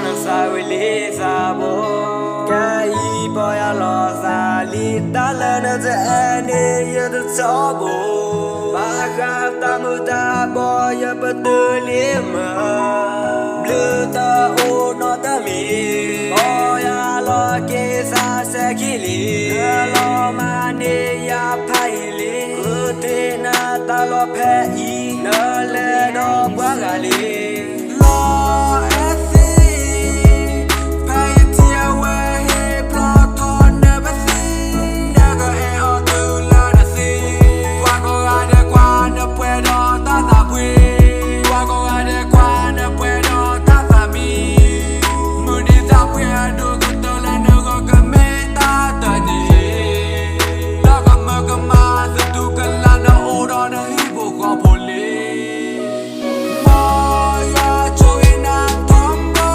နသးဝံၣ်လံသးဘိ, ခဲအံၤပီၢ်ယၢ်လီၤသးလံ, တၢ်လၢနတအဲၣ်န့ၣ် ယတဆိကမိၣ်, ဘၣ်ဃးတၢ်မုာ်တၢ်ဘီၣ် ယပတုာ်လံမး, ဘျုးတအိၣ်နီတမံၤ, ပီၢ်ယၢ်လီၤက့ၤသးစဲခံလံ, လီၤမၢ်န့ၢ်ယၤဖးယံာ်လံ, ဃုထံၣ်နၤတၢ်လီၢ်ဖဲအံၤ, နလဲၤဒီးပှၤဂၤလံ. လီၤအဲၣ်သ့ၣ်, ဖဲယထံၣ်အဝဲဟ့ၣ်ဖျီၣ်ထီၣ်နပသံ, နကအဲၣ်အီၤတုၤလၢနသံ, ပှၤကိးဂၤဒဲးကွၢ်နပှဲၤဒီးတၢ်သးဖှံ, ပှၤကိးဂၤဒဲးကွၢ်နပှဲၤဒီးတၢ်သးမံ, မုၢ်နံၤသးပှဲၤအဒိၣ်ကတၢၢ်လၢနဂီၢ် ကမ့ၢ်တၢ်တနံၤအံၤ, ဒီးကမၢကမၣ်သတူၢ်ကလာ် နအိၣ်ဒီးနဟံၣ်ဖိဃီဖိလံ. မ်ယွၤဆိၣ်ဂ့ၤနၤထီဘိ,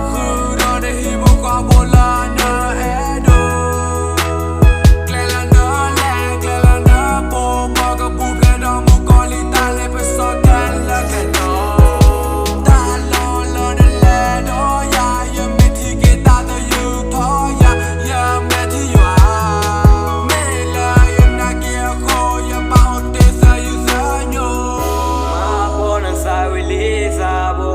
ဃုာ်ဒီးနဟံၣ်ဖိဃီဖိလၢနအဲၣ်ဒိး, ကျဲလၢနလဲၤ ကျဲလၢနပူၤ မ်ကပူၤဖျဲးဒီးမုၣ်ကီၤလံၢ် တၢ်လဲၤပစီကဲလၢကျဲဒီး, တၢ်လီၢ်လၢနလဲၤဒီးယၤ ယမ့ၢ်ထံၣ်က့ၤတၢ်သယုၢ်ထီၣ်ယၤ, ယမ့ၢ်ထံၣ်ယွၤ, မ့ၢ်လၢယနာ်က့ၤအဃိ ယဘၣ်အိၣ်တ့ၢ်သယုၢ်သညိ, မၤပိာ်နသးဝံၣ်လံသးဘိ,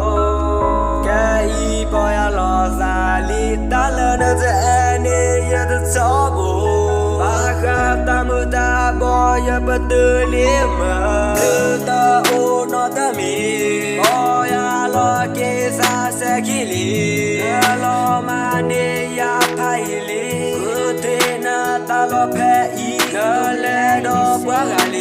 ခဲအံၤပီၢ်ယၢ်လီၤသးလံ, တၢ်လၢနတအဲၣ်န့ၣ် ယတဆိကမိၣ်, ဘၣ်ဃးတၢ်မုာ်တၢ်ဘီၣ် ယပတုာ်လံမး, ဘျုးတအိၣ်နီတမံၤ, ပီၢ်ယၢ်လီၤက့ၤသးစဲခံလံ, လီၤမၢ်န့ၢ်ယၤဖးယံာ်လံ, ဃုထံၣ်နၤတၢ်လီၢ်ဖဲအံၤ, နလဲၤဒီးပှၤဂၤလံ.